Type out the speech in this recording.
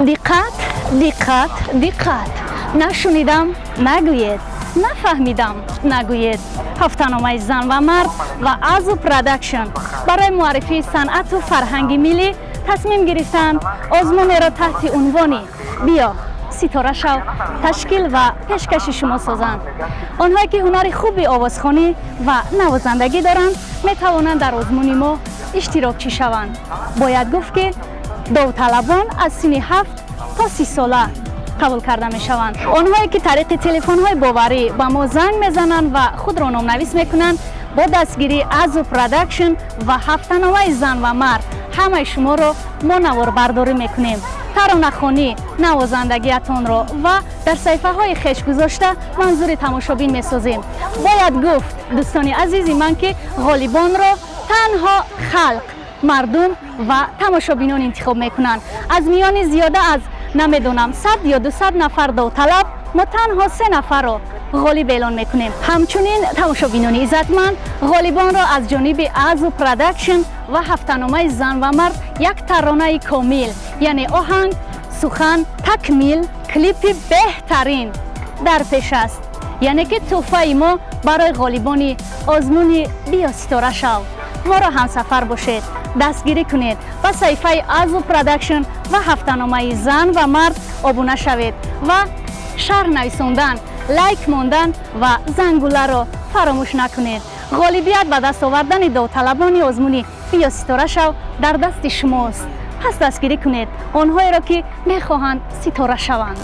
Диққат, диққат, диққат! Нашунидам нагӯед, нафаҳмидам нагӯед. Ҳафтаномаи «Зан ва мард» ва Азу Продакшн барои муаррифии санъату фарҳанги миллӣ тасмим гирифтанд озмунеро таҳти унвони «Биё, ситора шав» ташкил ва пешкаши шумо созанд. Онҳое, ки ҳунари хуби овозхонӣ ва навозандагӣ доранд, метавонанд дар озмуни мо иштирокчӣ шаванд. Бояд гуфт, ки довталабон аз синни 7 то 30 сола қабул карда мешаванд. Онҳое, ки тариқи телефонҳои боварӣ ба мо занг мезананд ва худро номнавис мекунанд, бо дастгирии Азу Продакшн ва ҳафтаномаи «Зан ва мард» ҳамаи шуморо мо наворбардорӣ мекунем, таронахонӣ, навозандагиатонро ва дар саҳифаҳои хеш гузошта манзури тамошобин месозем. Бояд гуфт, дӯстони азизи ман, ки ғолибонро танҳо халқ, мардум ва тамошобинон интихоб мекунанд. Аз миёни зиёда аз, намедонам, 100 ё 200 нафар довталаб мо танҳо се нафарро ғолиб эълон мекунем. Ҳамчунин, тамошобинони иззатманд, ғолибонро аз ҷониби Азу Продакшн ва ҳафтаномаи «Зан ва мард» як таронаи комил, яъне оҳанг, сухан, такмил, клипи беҳтарин дар пеш аст, яъне ки тӯҳфаи мо барои ғолибони озмуни «Биё, ситора шав». Моро ҳамсафар бошед, дастгирӣ кунед, ба саҳифаи Азу Продакшн ва ҳафтаномаи «Зан ва мард» обуна шавед ва шарҳ нависондан, лайк мондан ва зангуларо фаромӯш накунед. Ғолибият ба даст овардани довталабони озмуни «Биё, ситора шав» дар дасти шумост. Пас дастгирӣ кунед онҳоеро, ки мехоҳанд ситора шаванд.